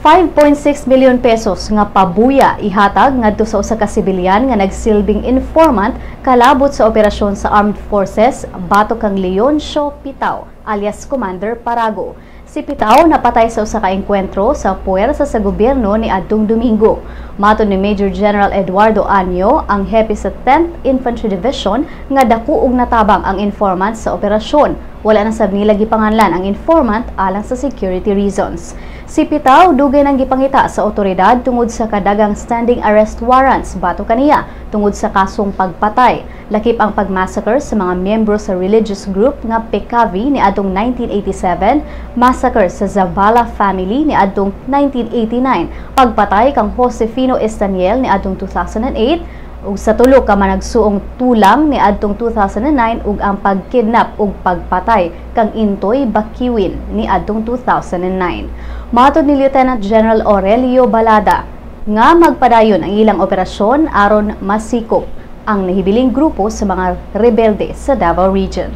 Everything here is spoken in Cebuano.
5.6 million pesos nga pabuya ihatag ngadto sa usa ka sibilyan nga nagsilbing informant kalabot sa operasyon sa Armed Forces batok kang Leoncio Pitao alias Commander Parago. Si Pitao napatay sa usa ka engkwentro sa puwersa sa gobyerno ni adtong Domingo. Matod ni Major General Eduardo Año, ang hepe sa 10th Infantry Division, nga dako og natabang ang informant sa operasyon. Wala na sab nila gipanganlan ang informant alang sa security reasons. Si Pitao dugay nang gipangita sa otoridad tungod sa kadagang standing arrest warrants batok kaniya tungod sa kasong pagpatay. Lakip ang pagmassacre sa mga miyembro sa religious group nga PECAVI niadtong 1987, massacre sa Zabala family niadtong 1989, pagpatay kang Josefino Estaniel niadtong 2008, ug sa tulo ka managsuong tulang niadtong 2009 ug ang pagkidnap ug pagpatay kang Intoy Bakiwin niadtong 2009. Matod ni Lieutenant General Aurelio Balada nga magpadayon ang ilang operasyon aron masikop ang nahibiling grupo sa mga rebelde sa Davao Region.